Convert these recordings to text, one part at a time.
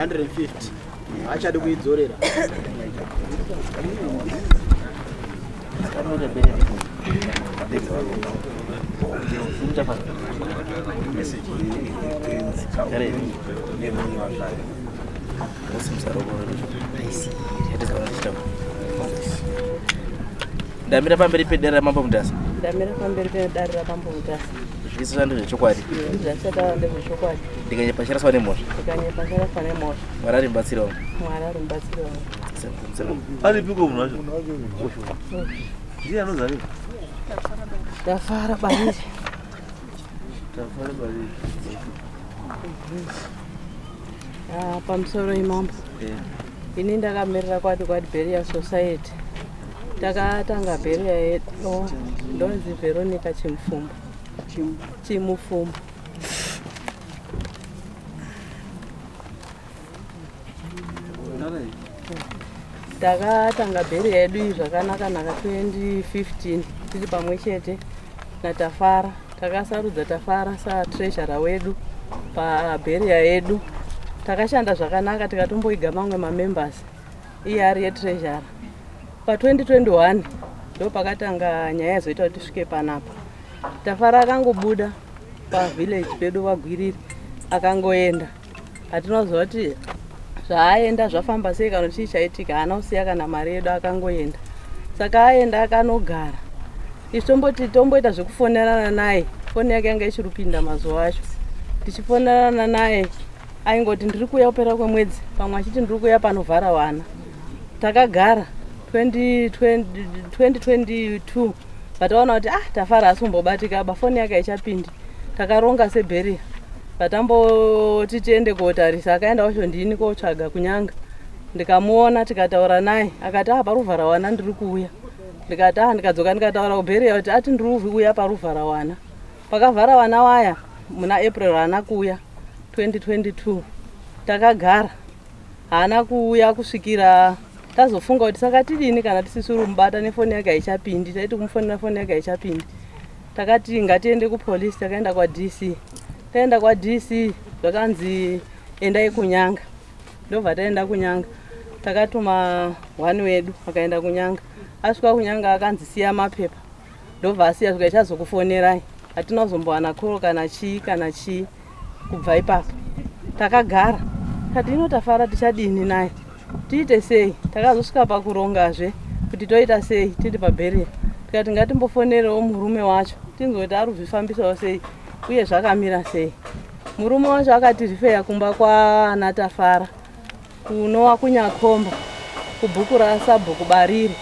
150 haachadi kuidzorera. Ndamira pamberi pedare ramambo Mutasa. Ndamira pamberi pedare ramambo Mutasa. Zvese zvandi zvechokwadi. Zvachataura ndezvechokwadi. Ndikanyepa charaswa nemhosva. Ndikanyepa charaswa nemhosva. Mwari ari mubatsiri wangu. Mwari ari mubatsiri wangu. Aripiko munhu wacho? Ndiye anonzi ani? Tafara Bariri. Tafara Bariri. Ah, pamusoro imambo. Ini ndakamirira kwati kwati Beria Society. Takatanga Beria yedu ndonzi Veronica Chimufumba. Chimufumba. Takatanga bheri yedu iyi zvakanaka naka 2015 tiri pamwe chete naTafara. Takasarudza Tafara satreasurer wedu pabheriya yedu. Takashanda zvakanaka tikatomboiga mamwe mamembers iye ari yetreasurer. Pa 2021 ndo pakatanga nyaya yazoita kuti tisvike panapa. Tafara akangobuda pavillage pedu vaGwiriri akangoenda. Hatina kuziva kuti zvaaenda zvafamba sei kana chii chaitika. Haana kusiya kana mari yedu akangoenda. Saka aenda akanogara. Isu tomboti tomboita zvekufonerana naye. Foni yake yanga ichiri kupinda mazuva acho. Tichifonerana naye aingoti ndiri kuuya kupera kwemwedzi, pamwe achiti ndiri kuuya panovhara vana. Takagara 2022 vataona kuti ah Tafara haasi kumbobatika ba foni yake haichapindi. Takaronga sebheria vatamboti tiende kotarisa, akaenda wacho ndini kotsvaga kunyanga. Ndikamuona tikataura naye akati ah paruvhara wana ndiri kuuya. Ndikati ah ndikadzoka ndikataura kubheria kuti ati ndiri kuuya paruvhara wana. Pakavhara vana waya muna April haana kuuya 2022. Takagara haana kuuya kusvikira tazofunga kuti saka tidini kana tisisiri kumubata nefoni yake haichapindi. Taiti kumufonera foni yake haichapindi. Takati ngatiende kupolice, takaenda kwaDC. Taenda kwaDC zvakanzi endai kunyanga. Ndobva taenda kunyanga. Takatuma one wedu akaenda kunyanga. Asvika kunyanga akanzi siya mapepa. Ndobva asiya zvika ichazokufonerai. Hatina kuzombowana call kana chii kana chii kubva ipapo. Takagara. Kati ino Tafara tichadini naye? Tiite sei? Takazosvika pakurongazve kuti toita sei tiri pabheria. Tikati ngatimbofonerewo murume wacho tinzwe kuti ari kuzvifambisawo sei uye zvakamira sei. Murume wacho akatirifeya kumba kwaana Tafara kunova kuNyakomba kubhuku raSabhuku Bariri.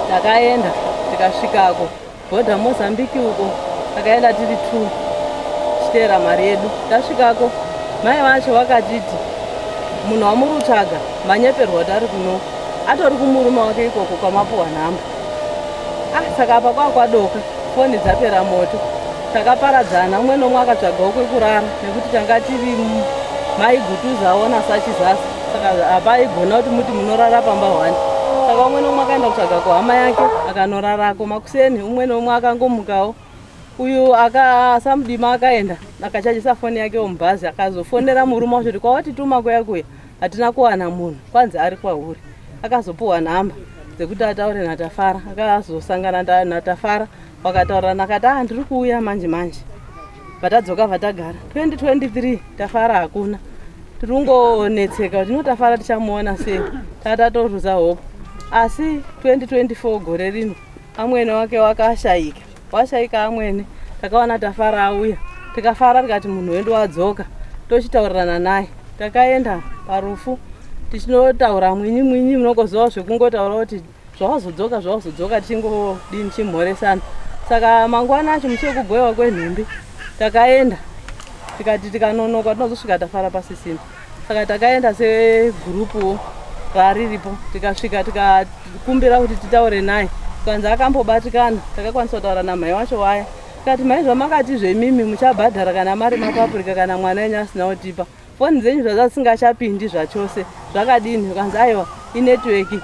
Takaenda tikasvikako bhodha Mozambique uko, takaenda tiri 2 tichiteera mari yedu. Tasvikako mai vacho vakatiti munhu wamuri kutsvaga manyeperwa kuti ari kuno atori kumurume wake ikoko kwamapuwa nhamba. Ah, saka apa kwava kwadoka, foni dzapera moto. Takaparadzana, umwe nomwe akatsvagawo kwekurara nekuti tanga tiri mai Gutuza aona saChizasa, saka hapaigona kuti muti munorara pamba hwani. Saka umwe nomwe akaenda kutsvaga kuhama yake akanorarako. Makuseni umwe nomwe akangomukawo, uyu akasamudima akaenda akachajisa foni yake mubhazi, akazofonera murume wacho kuti kwawatituma kuya kuya hatina kuwana munhu, kwanzi ari kwauri. Akazopuwa nhamba dzekuti ataure naTafara, akazosangana naTafara vakataurirana akati ah ndiri kuuya manje manje. Vatadzoka vatagara 2023 Tafara hakuna, tiri kungonetseka kuti Tafara tichamuona sei, tatatoruza hope. Asi 2024 gore rino amwene wake wakashaika, washaika amwene, takaona Tafara auya tikafara tikati munhu wedu wadzoka, tochitaurirana naye. Takaenda parufu tichinotaura mwinyi mwinyi, munongoziva zvekungotaura kuti zvawazodzoka zvawazodzoka, tichingodini chimhoresana. Saka mangwana acho musi wekugoyewa kwenhumbi takaenda tikati tikanonoka tinozosvika Tafara pasisina. Saka takaenda segurupuwo rariripo tikasvika tikakumbira kuti titaure naye, tikanzi akambobatikana. Takakwanisa kutaura namai wacho waya, tikati mai zvamakati zvemimi muchabhadhara kana mari mapapurika kana mwana wenyu asina kutipa foni dzenyu zvadzasingachapindi zvachose zvakadini? Ukanzi aiwa inetwork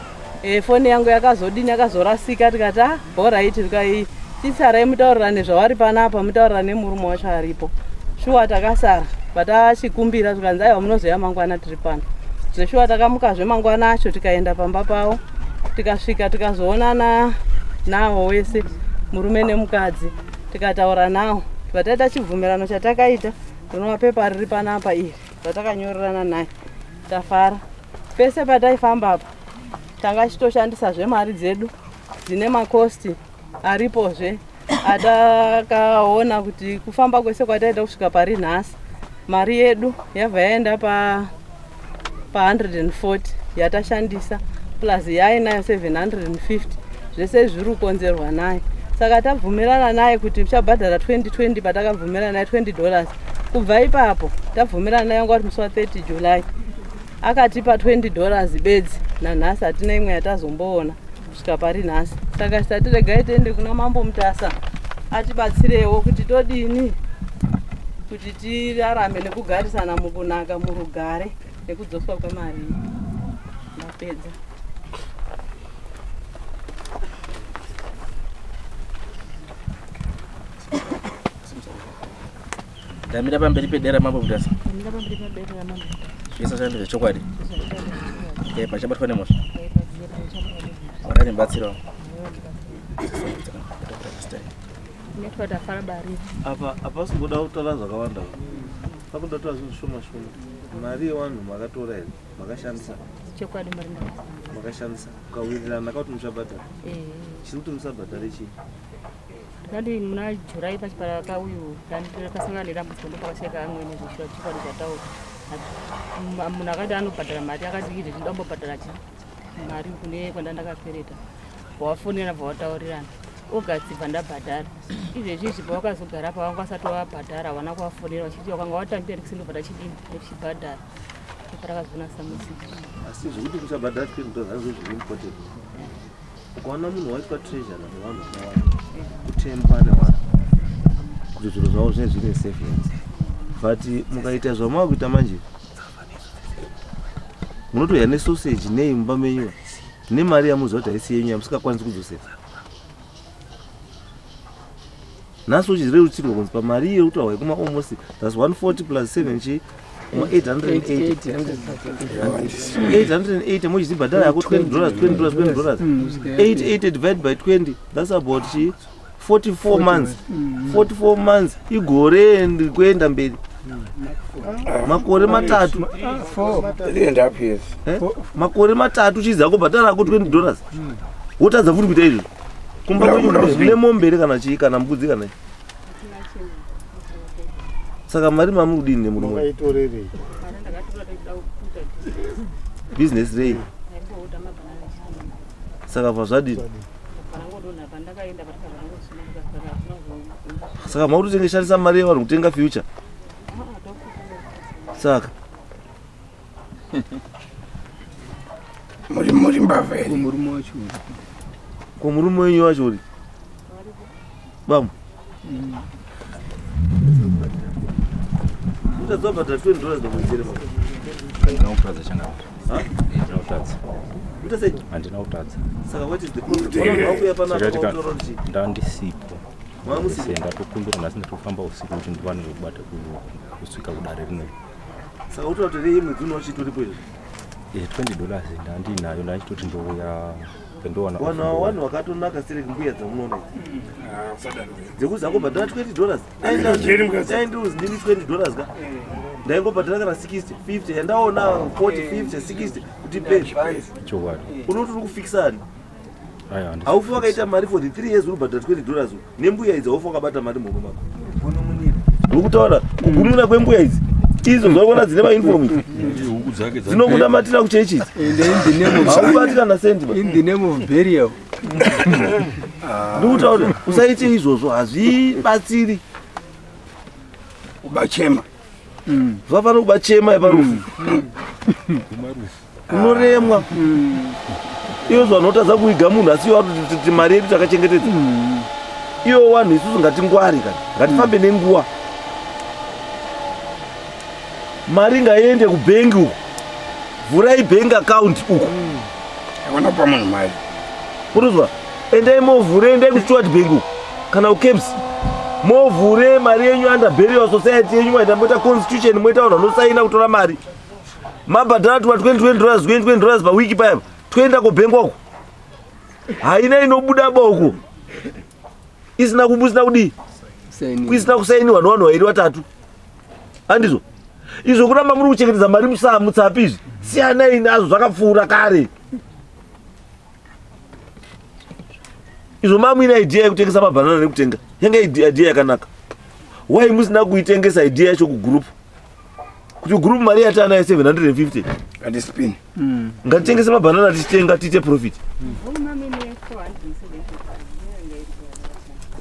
foni yangu yakazodini yakazorasika. Tikati ah alright, tikai chisarai mutaurirane zvavari panapa, mutaurirane nemurume wacho aripo. Shuwa takasara. Vatachikumbira zvikanzi aiwa munozoya mangwana tiri pano. Zveshuwa takamukazve mangwana acho tikaenda pamba pavo tikasvika tikazoonana nawo wese murume nemukadzi tikataura nawo vataita chibvumirano chatakaita rinova pepa riri panapa iri ratakanyorerana naye tafara pese pataifamba apa tanga chitoshandisazve mari dzedu dzine makosti aripozve atakaona kuti kufamba kwese kwataita kusvika pari nhasi mari yedu yabva yaenda pa pa 140 yatashandisa plus yainayo 750 zvese zviri kukonzerwa naye saka tabvumirana naye kuti tichabhadhara 2020 patakabvumirana naye 20 dollars kubva ipapo tabvumirana naye wanga uri musi wa 30 July akatipa 20 dollars bedzi nanhasi hatina imwe yatazomboona kusvika pari nhasi saka tati regai tiende kuna mambo mutasa atibatsirewo kuti todini kuti tirarame nekugarisana mukunaka murugare nekudzoswa kwemari ndapedza Ndamira pamberi pedera mambo Mutasa. Zvese zvandiri zvechokwadi. Eh, pachabatwa nemhosva. Wakanibatsirawo. Apa hapasi kuda kutaura zvakawanda. Pakuda kutaura zvinhu zvishoma shoma. Mari yevanhu makatora here? Makashandisa? Chokwadi mari ndakashandisa. Makashandisa. Mukawirirana kuti muchabhadhara. Eh. Chiri kuti musabhadhare chii? Ndakati muna July pachipatara kauyu ndakasangana nedambudziko ndopakashaika amwene zveshuwa chokwadi zvataura. Munhu akati anobhadhara mari akati izvezvi ndinoda kumbobhadhara chi mari kune kwanda ndakakwereta. Wafonera bva wataurirana. August bva ndabhadhara. Izvezvi izvi pawakazogara pawanga wasati wabhadhara hawana kuvafonera vachiti wakanga watambira ndikisindobva ndachidini ndochibhadhara. Ndoparakazoona samusi. Asi zvekuti muchabhadhara 20 dollars hazvo zviri important. Ukaona munhu waitwa treasurer nevanhu vakawanda kutembwa nevanhu kuti zviro zvavo zvinenge zviri safe hands but mukaita zvamava kuita manje munotouya nesausage nei mumba menyu nemari yamuziva kuti haisi yenyu yamusingakwanisi kudzosera nhasi uchirerutsirwa kunzi pamari iyo kutaurwa yekuma almost thats 140 plus 7 chii kuma 880 880 mochizibhadhara yako 20 dollars 20 dollars 20 dollars 880 divide by 20 that's about chii 44 months 44 months igore and kuenda mberi makore matatu Eh? makore matatu chiziva kubhadhara yako 20 dollars wotadza futi kuita izvozvo kumba kwenyu mune mombe here kana chii kana mbudzi kana chii saka mari mamuri kudini nemurume Makaitorerei? business rei saka bva zvadini saka makutotengeshandisa mari yevanhu kutenga future saka Muri muri mbavha here? Murume wacho uri. Ko murume wenyu wacho uri? Bambo. Utadza bhadhara 20 dollars pakuitere baba. Handina kutadza changamire. Ha? Handina kutadza. Uita sei? Handina kutadza. Saka what is the problem? Vanhu vakuuya panapa Chakaitika vakutora kuti chii? ndandisipo. Manga musipo? Ndatokumbira nhasi ndatofamba usiku kuti ndiwane kubata kusvika kudare rinori. Saka utoda kuti rei mwedzi uno wachitoripo izvo? Eh, 20 dollars ndandinayo ndachitoti ndouya ndowana Vanhu vanhu vakatonaka sireki mbuya dzamunoona idzi. Dzekuzi akobhadhara 20 dollars. Dai ndiuzi ndini 20 dollars ka. Ndaingobhadhara kana 60, 50, yandaona 40, 50, 60 kuti pe. Chokwadi. Unoti uri kufikisa ani? Aiwa, handisi Haufi wakaita mari for the 3 years uri kubhadhara 20 dollars nembuya idzi haufi wakabata mari muhomwe mako. Uri kutaura kugunun'una kwembuya idzi. Idzo dzakuona dzine mauniform idzi. Dzinokunamatira kuchechi idzi. And in the name of Haubati kana sendi ba. In the name of burial. Ndikutaura usaite izvozvo hazvibatsiri. Kubachema. Zvafanira kubachema yeparufu. Unoremwa. Iyo zvanotadza kuiga munhu asi iwo atoti mari yedu takachengetedza. Iyo vanhu isusu ngatingwari kana ngatifambe nenguva. Mari ngaiende kubhengi uku. Vhurai bank account uku. Hakuna kupa munhu mari. Uruzwa? Endai movhure, endai kuStewart Bank uku kana kuCABS. Movhure mari yenyu under burial society yenyu, maita moita constitution, moita vanhu vanosaina kutora mari. Mabhadhara tuma 20 20 dollars, 20 20 dollars pawiki paya, toenda kubhengwa uko. Haina inobuda ba uko isina kubusina kudii, isina kusainiwa nevanhu vairi vatatu. Handizvo izvo kuramba muri kuchengetedza mari mutsapi izvi, siyanai nazvo, zvakapfuura kare izvo. Mamuine idea yekutengesa mabhanana nekutenga, yanga idea yakanaka. Why musina kuitengesa idea yacho kugroup, kuti group mari yatanayo 750 Ngatispin. Ngatitengese mabhanana tichitenga, tiite profit. Mamine 473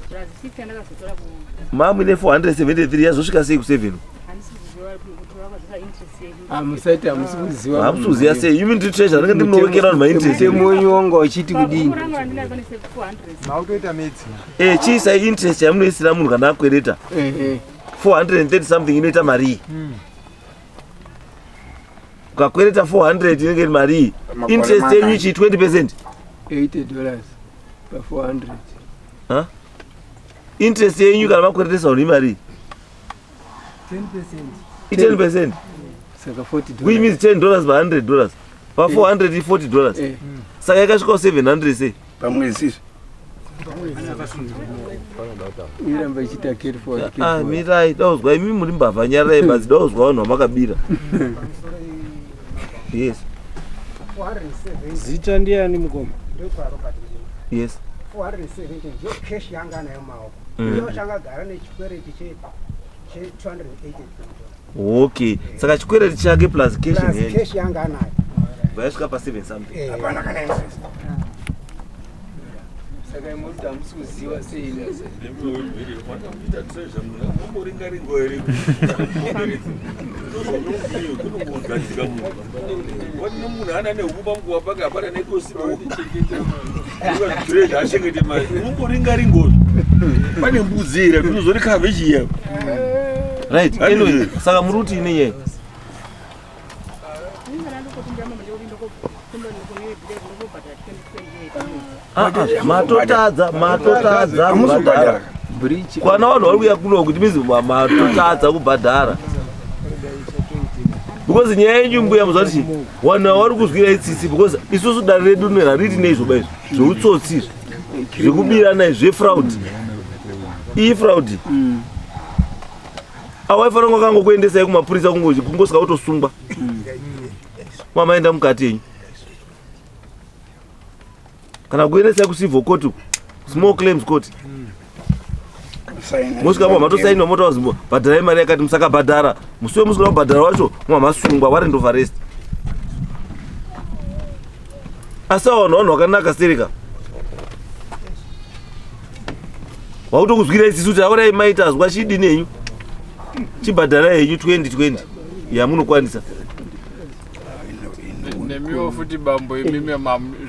plus 50 andakazotora ku Mamuine 473, yazosvika sei ku7? Handisi kuziva kuti vakazotora interest yedu. Hamusati, hamusi kuziva. Hamusi kuziva sei? Imi ndiri treasurer, ndinge ndimunowekera vanhu mainterest. Mutemo wenyu wanga uchiti kudini? Pabhuku rangu randinayo pane 400. Mautoita medzi. Chiisai interest yamunoisira munhu kana akwereta. 430 something inoita marii? Ukakwereta 400 inenge iri marii? Makore Interest yenyu mangani? chi 20%. $80 pa 400. Interest yenyu kana makweretesa vanhu imarii? I10%. Saka 40. Which means $10 pa $100, pa 400 i$40. Saka yakasvikawo 700 sei? Pamwedzi izvi. Iramba ichiita carry forward, carry Ah, forward. Mirai, dauzwa imi muri mbavha, nyararai badzi, dauzwa vanhu vamakabira. Yes. Zita ndiani, mukoma? Yes. 470 ndiyo cash yanga anayo mumaoko. Iyo changagara nechikwereti che 283. Okay, saka chikwereti chake plus cash in Plus hand cash yanga anayo. vayasvika pa 7 something. Hapana kana interest. Saka imwe kuti hamusi kuziva sei? Wakamuita treasure, mumboringaringo here? Kunongogadzika munhu wati nemunhu ana nehuku pamukuwa pake, hapana nekositreasure achengete mari, mumboringaringozvo pane mbudzi here tinozori kavhechi iya. Right, anyway, saka muri kuti ine nyaya? Ndikokumbira mama ndikuti ndokumbira ndokubhadhara 2028. Ah, ah, matotadza, matotadza Hamusi kubhadhara. kubhadhara. Breach. Kwana vanhu vari kuuya kuno kuti mizi matotadza kubhadhara, because nyaya yenyu mbuya muziva kuti vanhu ava vari kuzwira itsitsi, because isusu dare redu rino hariti neizvo izvo zveutsotsi, izvi zvekubirana izvi, zvefraud. Iyi fraud, awaifanira kunge kangokuendesai kumapurisa, kungosvika kutosungwa, mamaenda mukati yenyu, kana kuendesai kucivil court uku, small claims court. Saina. Mosvika pa matosainwa, motazi bhadharai mari yakati, musakabhadhara, musi wemusina kubhadhara wacho mwamasungwa, warrant of arrest. Asi ava vanhu vakanaka sereka, vakutokuzwira itsitsi kuti aurai maita azwa chidini henyu, chibhadharai henyu 2020 yamunokwanisa. Nemiwo futi bambo imimi,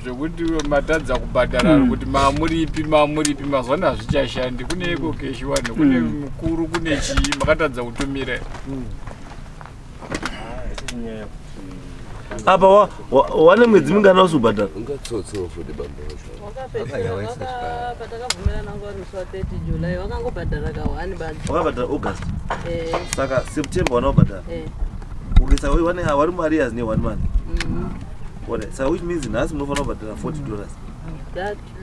zvekuti matadza kubhadhara, kuti mamuripi, mamuripi, mazuva ano hazvichashandi. Kune EcoCash wani, kune mukuru, kune chii, makatadza kutumira. Apa wane mwedzi mingana usi kubhadhara? Ungatsotsewo futi bambo wacho. Wakapedzisira patakabvumirana nguva musi wa30 July, wakangobhadhara ka1 badzi. Wakabhadhara August? Eh. Saka September wana kubhadhara? Eh. Okay, saka wane wari muarrears ne1 month. Alright, saka which means nhasi munofanira kubhadhara $40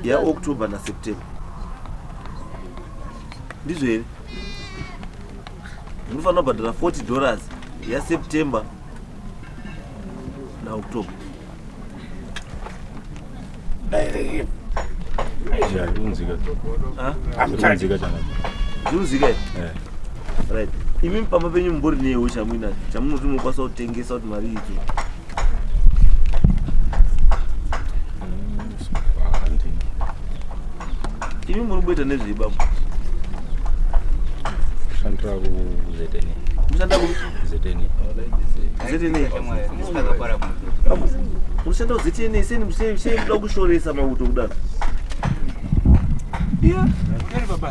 yaOctober naSeptember, ndizvo here? Munofanira kubhadhara $40 yaSeptember naOctober. Zvirunzika. Ah? Zvirunzika changa. Zvirunzika here? Right, imi pamba penyu mumbori newo chamuinacho chamunoti munokwanisa kutengesa kuti mari idzo? Handina. Imi muri kumboita nezvei, baba? Kushandira kuZNA. Mushanda ku ZNA. ZNA? Munoshanda kuZNA? Seni sei muda kushoresa mauto kudaro?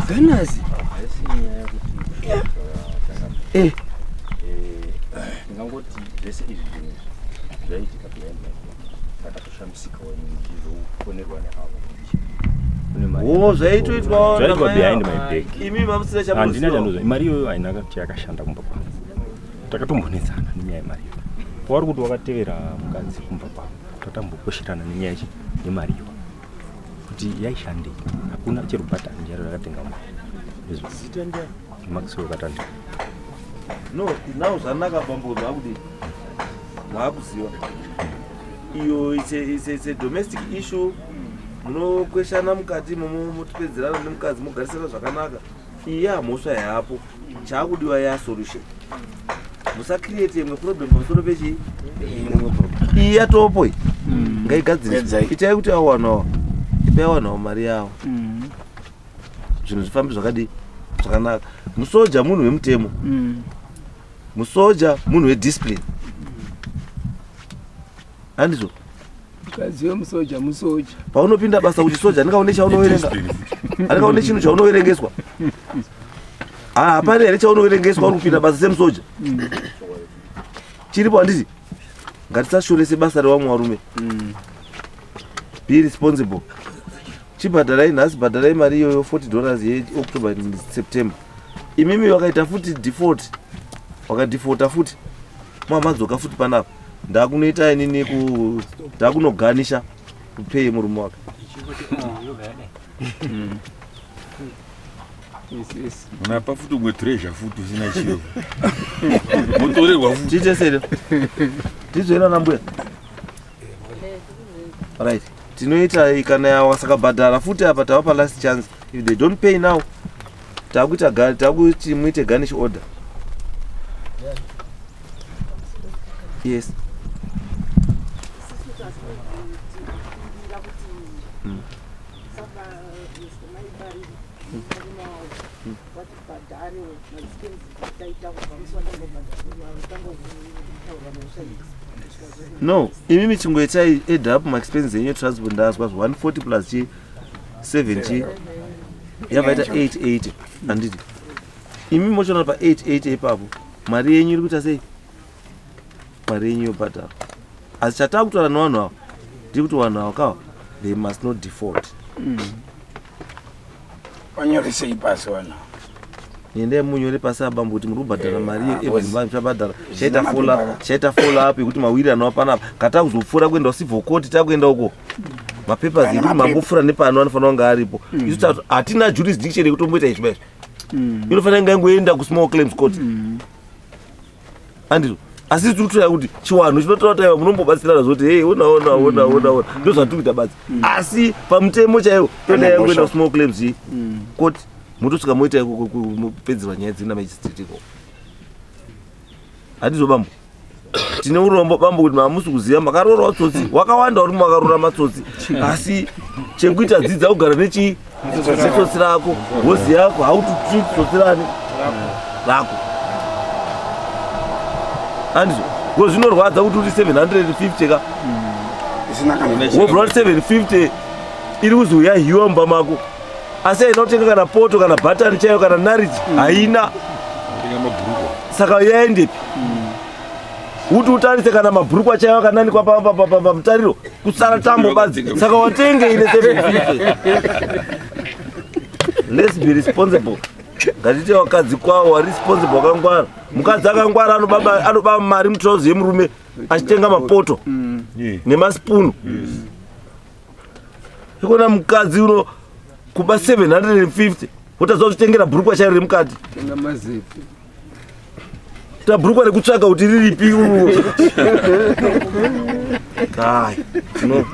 Ganazi. Haisi nyaya yekuti ndingangoti zvese izvi zvinhu izvi zvaiitika behind my back. Ndakatoshamisikawo ndizofonerwa neavo. Kune mari. Oh, zvaitoitwa Zvaitwa behind my back. Imi mamusina Handina chamunoziva. chandoziva. Mari iyoyo haina kuti yakashanda kumba kwangu. Takatombonetsana nenyaya yemari iyoyo. Pauri kuti wakatevera mukadzi kumba kwavo, tatambokwesherana nenyaya yechi yemari iyoyo. Kuti yaishandei? Hakuna chero bhatani chero rakatenga mari. Zita ndiani? Maxwell Katandira. No, now zvanaka bambo zvakudii? Maakuziva. Iyo it's a domestic issue. Munokweshana mukati imomo motipedzerana nemukadzi mogarisana zvakanaka. Iyi yamhosva yapo. Chaakudiwa ya solution. Musacreate imwe problem pamusoro pechii? Imwe problem. Iyi yatopo iyi. Ngaigadziriswe. Itai kuti awanawo. Ipai awanawo mari yawo. Zvinhu zvifambe zvakadii? Zvakanaka. Musoja munhu wemutemo. Musoja munhu wediscipline. Handizvo? Mukadzi wemusoja musoja. Paunopinda basa uchisoja handingaone chaunoverenga. Handingaone chinhu chaunoverengeswa. Ah, hapana here chaunoverengeswa uri kupinda basa semusoja? Chiripo handiti? Ngatisashorese basa revamwe varume. Be responsible. Chibhadharai nhasi, bhadharai mari iyoyo 40 dollars yeOctober and September. Imimi vakaita futi default. Vakadefaulta futi. Mamadzoka futi panapa. Ndakunoita inini ku ndakunoganisha kupay murume wake. Unapa futi umwe treasure futi usina chiro. Motorerwa futi. Tiite sei? Tizoenda nambuya. Right. Tinoita kana wasakabhadhara futi apa tavapa last chance. If they don't pay now, takuita takuti muite garnish order. Yes. No, imimi chingoitai add up maexpenses enyu etransport ndazwa 140 plus chi 7 chi yavaita 880 handiti imi mochiona pa 880 ipapo mari yenyu iri kuita sei mari yenyu yobhadhara asi chatakutaura nevanhu ava ndiri kuti vanhu ava kawa they must not default. Vanyoresei pasi vanhu. Endai munyore pasi abambo kuti muri kubhadhara mari Eh, every month muchabhadhara. Zvina Chaita follow mapepa. up, chaita follow up yekuti mawirirano apanapa. Kata kuzopfuura kuenda kucivil court takuenda uko. Mapapers Pane ekuti mapepa. mangopfuura nepano anofanira kunge aripo. Isu tati hatina jurisdiction yekutomboita izvi izvi. Inofanira kunge yangoenda kusmall claims court. Andizvo. Asi tiri kutoya kuti chiwanhu chinotaura kuti aiwa munombobatsirana zvoti hey ona ona ona ona ona ndozvatiri kuita badzi. Asi pamutemo chaiwo toda Pane yangoenda mhosva. kusmall claims iyi court motosvika moita ikoko mopedzerwa nyaya dzina magistrate ikoko. Handizvo bambo. Tine urombo bambo kuti mamusi kuziva makaroora tsotsi wakawanda uri makaroora matsotsi asi chekuita dzidza kugara nechi netsotsi rako woziva yako how to treat tsotsi rani rako handizvo ngo zvinorwadza kuti uri 750 ka Isina kana. wobva wati 750 iri kuzi uyahiwa mumba mako asi haina kutenga kana poto kana bhatani chaiyo kana nariji haina saka yaendepi kuti utarise kana mabhurukwa chaiyo akananikwa pamutariro kusara tambo badzi saka watenge ine 750. Let's be responsible. Ngatite vakadzi kwavo vari responsible vakangwara. Mukadzi akangwara anoba mari mutrauzi yemurume achitenga mapoto nemasipunu. Ikona mukadzi uno kuba 750 wotadza kuzvitengera bhurukwa chairo remukati. Tenga mazepi. Ta bhurukwa rekutsvaga kuti riripi. Kai. No.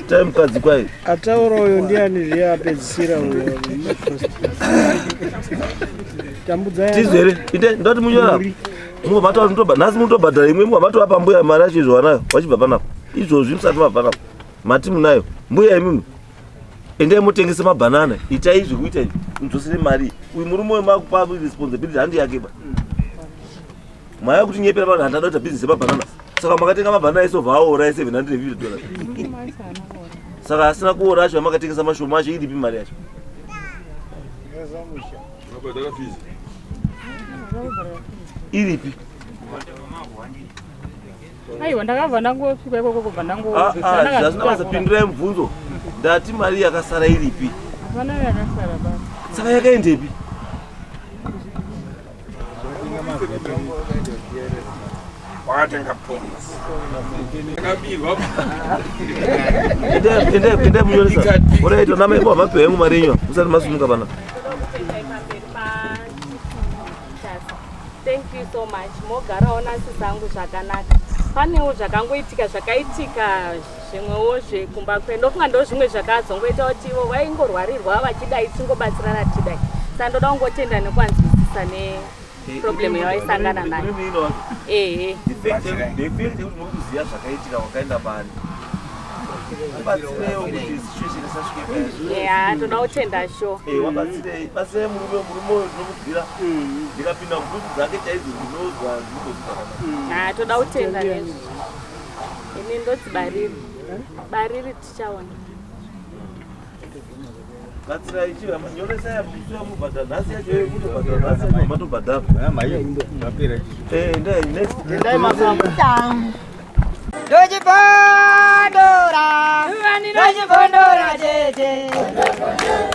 Tai mukadzi kwai. Ataura uyo ndiani zviye apedzisira uyo? Tambudzai. Tizwe here? Ite ndati munyora. Mungobata mutoba nhasi mutobhadhara imwe mungobata apa mbuya mari yacho izvo vanayo vachibva panapa. Izvozvi musati mabva panapa. Mati munayo. Mbuya imimi. Endai mutengese mabhanana. Itai izvi kuita izvi. Mudzosere mari. Uyu murume uyu makupa responsibility handi yake ba. Maya kuti nyepera vanhu handada kuita business yemabhanana. Saka makatenga mabhanana esovha aora e750 dollars. Saka asina kuora acho amakatengesa mashoma acho iripi mari yacho? Iripi? Aiwa, ndakabva ndangosvika ikoko kubva Ah, ah, zvazvina basa, pindurai mubvunzo. Ndati mari yakasara iripi? Hapana yakasara baba. Saka yakaendepi? Wakatenga pons. Yakabirwa. Endai endai munyoresa. Orai tona mai baba mapewa hengu mari yenyu musati masumuka pana. Thank you so much. Mogarawo nasisi angu zvakanaka. Panewo zvakangoitika zvakaitika zvimwewo zvekumba kwedu. Ndofunga ndo zvimwe zvakazongoita kuti ivo vaingorwarirwa vachidai tingobatsirana tidai. Saka ndoda kungotenda nekwanzwisisa neproblem yavaisangana nayo. Ehe. The fact yekuti muri kuziva zvakaitika kwakaenda mari. Wabatsirewo kuti situation isasvike paizvo. Yeah, toda kutenda sure. Eh, wabatsirei, batsirai murume, murume uyu ndinokubvira. Ndikapinda mubhutsu dzake chaidzo ndinozwa ndinozwa zvakanaka. Ah, toda kutenda nezvo. Ini ndodzi bariri. Bariri tichaona. Batsirai chiva nyoresai musi wamubhadhara nhasi yacho iyoyo mutobhadhara nhasi yacho matobhadhara. Eh, endai next. Endai mafamba. Ndochibondora, ndochibondora tete.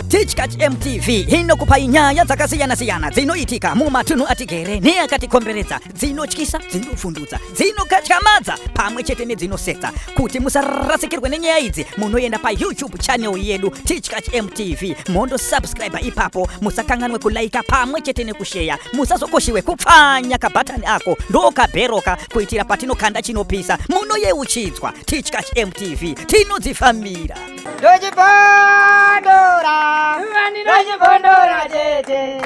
Tichkach MTV inokupai nyaya dzakasiyana-siyana dzinoitika mumatunhu atigere neakatikomberedza, dzinotyisa, dzinovhundutsa, dzinokatyamadza pamwe chete nedzinosetsa. Kuti musarasikirwe nenyaya idzi, munoenda paYouTube channel yedu Tichkach MTV mondosubscribe ipapo. Musakanganwe kulaika pamwe chete nekusheya. Musazokoshiwe kupfanya kabhatani ako ndokabheroka kuitira patinokanda chinopisa munoyeuchidzwa. Tichkach MTV tinodzifambira. Ndochibondora, ndochibondora tete.